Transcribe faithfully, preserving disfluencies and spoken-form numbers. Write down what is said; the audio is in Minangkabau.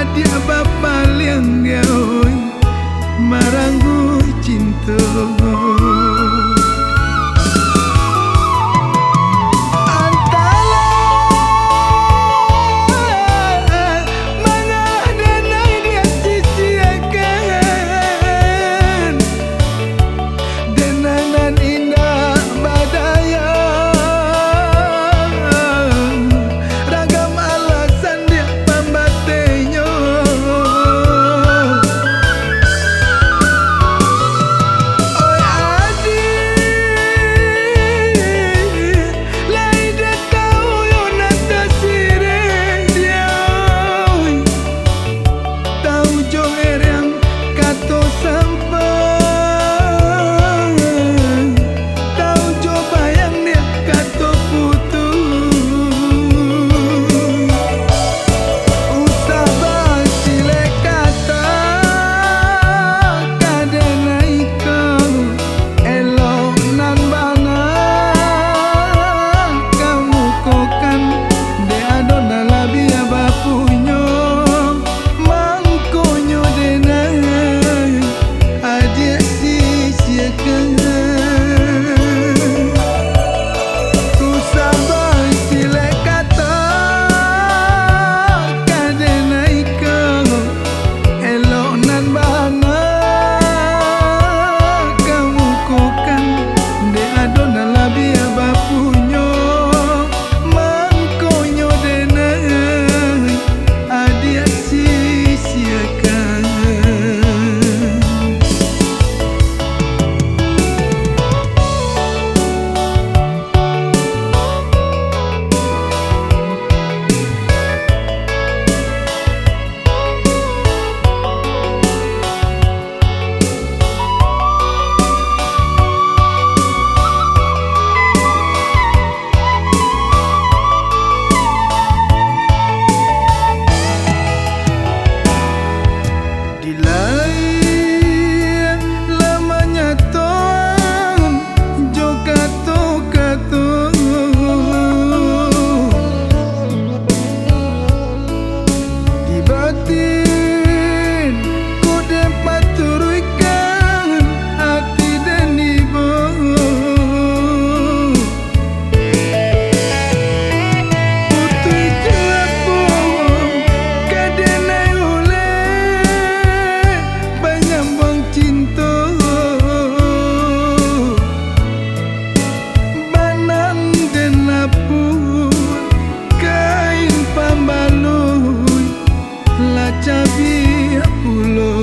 Diak bapaliang diau, oi, marangguh cinto. Antalo, manga denai diak ciciakan. Denai nan indak badayo, ragam alasan diak pambatenyo. Oi adiak, lai dek tau yo nan tasireh diau. Tau jo ereang kato sampah, tau jo bayang diak kato putuih. Usah basilek kato ka denai ko. Elok nan bana kamukokan, dek ado nan labiah bapunyo, mangkonyo denai adiak sisiakan. Usah basilek kato ka denai ko. Elok nan bana kamukokan, dek ado nan labiah bapunyo, mangkonyo denai adiak sisiakan. Di lai lah manyatoan jo kato-kato, di batin ko den paturuikkan ati den ibo. Putuih jo apo ka denai uleh panyambuang cinto, banang den lapuah kain pambaluik, lah cabiak pulo.